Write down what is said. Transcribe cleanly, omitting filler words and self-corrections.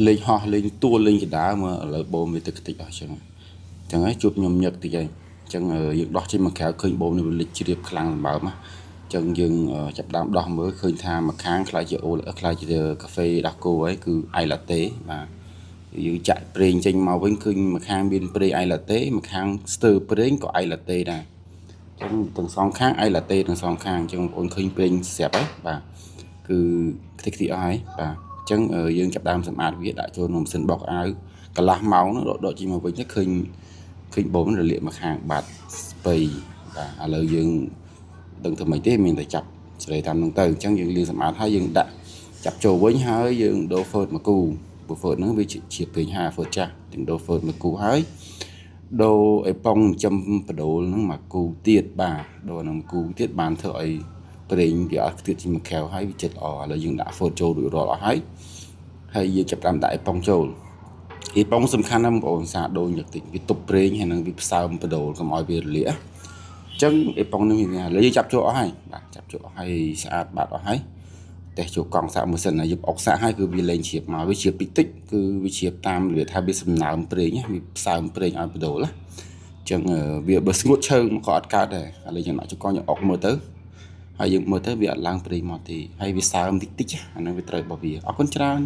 លេងហោះលេងទួលលេងកដាមើលឥឡូវបូមវាទៅខ្ទេចអស់ចឹងចឹងហើយជួបខ្ញុំញឹកតិចហើយចឹងយើងដោះចេញមកក្រៅឃើញបូមនេះវាលិចជ្រាបខ្លាំងសម្បើមណាចឹងយើងចាប់ដើមដោះមើលឃើញថាមួយខាងខ្លាចជាអូខ្លាចជាកាហ្វេដោះគោហើយគឺអៃឡាតេបាទយើងចាក់ប្រេងចេញមកវិញឃើញមួយខាងមានប្រេងអៃឡាតេមួយខាងស្ទើប្រេងក៏អៃឡាតេដែរចឹងទាំងសងខាងអៃឡាតេទាំងសងខាងចឹងបងប្អូនឃើញប្រេងស្រាប់ហើយបាទគឺខ្ទេចខ្ទីអស់ហើយបាទអញ្ចឹងយើងចាប់ដើមសម្អាតវាដាក់ចូលក្នុងម៉ាស៊ីនបោកអាវកន្លះម៉ោងនោះដកដកចេញមកវិញទៅឃើញឃើញបូមរលាកមកខាងបាត់ស្ពៃបាទឥឡូវយើងដឹងធ្វើម៉េចទេមានតែចាប់សេរីតាមនោះទៅអញ្ចឹងយើងលាងសម្អាតហើយយើងដាក់ចាប់ចូលវិញហើយយើងដូរហ្វឺតមកគូព្រោះហ្វឺតហ្នឹងវាជាប្រេងហាហ្វឺតចាស់ទាំងដូរហ្វឺតមកគូហើយដូរអេប៉ុងចំបដូលហ្នឹងមកគូទៀតបាទដូរហ្នឹងគូទៀតបានធ្វើឲ្យប្រេងវាអត់ខ្ទាតជាមកក្រៅហើយវាចិត្តល្អឥឡូវយើងដាក់ហ្វឺតចូលរួចរាល់អស់ហើយហើយយើងចាប់តាមដាក់អេប៉ុងចូលអេប៉ុងសំខាន់ណាស់បងប្អូនសាដូរញឹកតិចវាទប់ប្រេងហើយនឹងវាផ្សើមបដូលកុំឲ្យវារលាកអញ្ចឹងអេប៉ុងនេះឥឡូវយើងចាប់ចូលអស់ហើយបាទចាប់ចូលអស់ហើយស្អាតបាត់អស់ហើយតេះចូលកង់សាក់មួយសិនហើយយើងអុកសាក់ហើយគឺវាលែងជ្រាបមកវាជ្រាបតិចតិចគឺវាជ្រាបតាមរបៀបថាវាសំណើមប្រេងវាផ្សើមប្រេងឲ្យបដូលណាអញ្ចឹងវាបើស្ងួតឈើក៏អត់កើតដែរឥឡូវយើងដាក់ចូលកង់យើងអុកមើលទៅហើយយើងមើលទៅវាអត់ឡើងប្រេងមកទេហើយវាសើមតិចតិចអានឹងវាត្រូវរបស់វាអរគុណច្រើន។